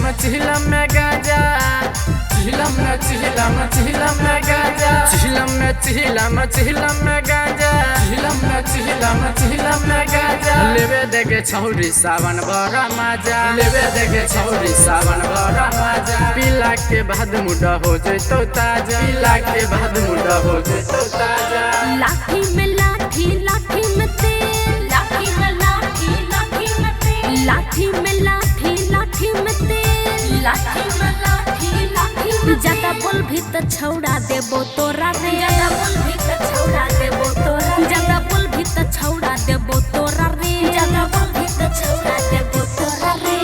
चिलम चिलम में गांजा, चिलम में चिलम चिलम में गांजा, चिलम में चिलम चिलम में गांजा, चिलम में चिलम चिलम में गांजा। लेबे देगे छौरी सावन बड़ा मजा, लेबे देगे छौरी सावन बड़ा मजा। पीला के बाद मुडा हो जैतो ताजा, पीला के बाद मुडा हो जैतो ताजा। लाठी में लाठी लाठी में तेल, लाठी में लाठी लाठी में तेल, लाठी में लाठी लाठी में तेल, लाठी में लाठी लाठी में। ज्यादा बोल भी त छौड़ा देबो तोरा रे, ज्यादा बोल भी त छौड़ा देबो तोरा, ज्यादा बोल भी त छौड़ा देबो तोरा रे, ज्यादा बोल भी त छौड़ा देबो तोरा रे।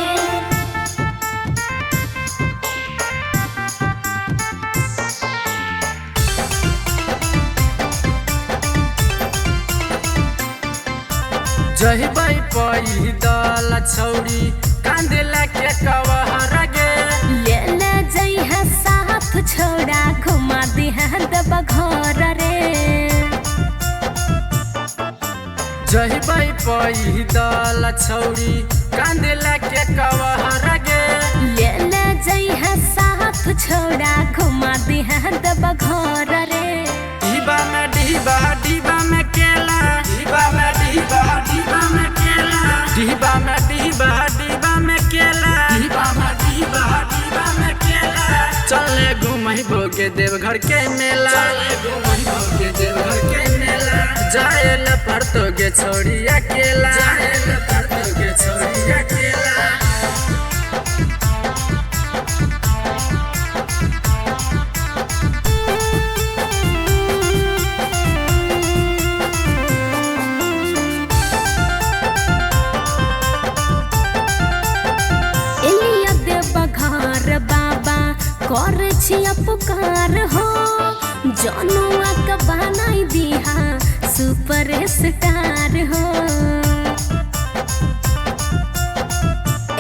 जहिबै पैदल छौरी कांदेला के कवहर गे, ले ले जइहा साथ छौड़ा घुमा दिहा देब घर रे। जहिबै पैदल छौरी कांदेला के कवहर गे, ले ले जइहा साथ छौड़ा घुमा दिहा देब घर रे। डिब्बा में डिब्बा डिब्बा में केला, डिब्बा में डिब्बा डिब्बा में केला, डिब्बा में डिब्बा डिब्बा में केला, डिब्बा में डिब्बा डिब्बा में केला। चले घुमैबो गे देवघर के मेला, चले घुमैबो गे देवघर के मेला। जाए ल पड़तो गे छौरी अकेला, जाए ल पड़तो गे छौरी अकेला। एलिया देब घर बाबा कर छिया पुकार हो, जनुआ के बनाई दिहा सुपर स्टार हो।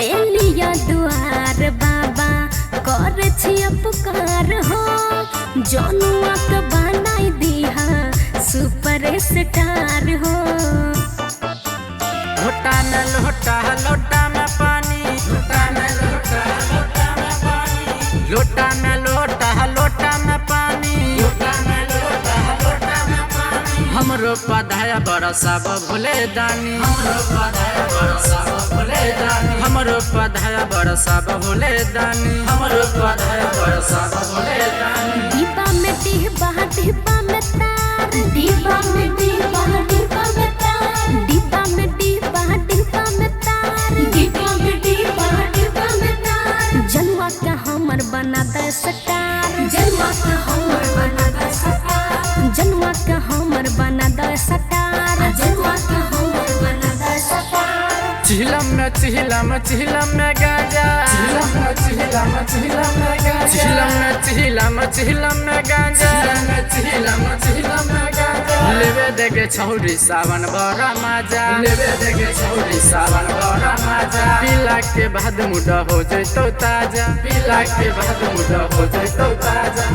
एलिया दुआर बाबा कर छिया पुकार हो, जनुआ के बनाई दिहा सुपर स्टार हो। लोटा में लोटा लोटा में पानी, लोटा में लोटा लोटा में पानी, लोटा में लोटा लोटा में पानी, लोटा में लोटा लोटा में पानी। हमरो पधाया बरसाब भोले दानी, हमरो पधाया बरसाब भोले दानी, हमरो पधाया बरसाब भोले दानी, हमरो पधाया बरसाब भोले दानी। डिब्बा में डिब्बा डिब्बा में तार, डिब्बा में डिब्बा डिब्बा में तार, डिब्बा में डिब्बा डिब्बा में तार, डिब्बा में डिब्बा डिब्बा में तार। जनुआ का हमर बना दे स्टार, जनुआ का हमर बना दे स्टार, जनुआ का हमर बना दे स्टार, जनुआ का हमर बना दे स्टार। चिलम में चिलम चिलम में गांजा, चिलम में चिलम चिलम में गांजा, चिलम में चिलम चिलम में गांजा, चिलम में चिलम चिलम में गांजा। लेबे देगे छौरी सावन बड़ा मजा, लेबे देगे छौरी सावन बड़ा मजा। पीला के बाद मुडा हो जैतो ताजा, पीला के बाद मुडा हो जैतो ताजा।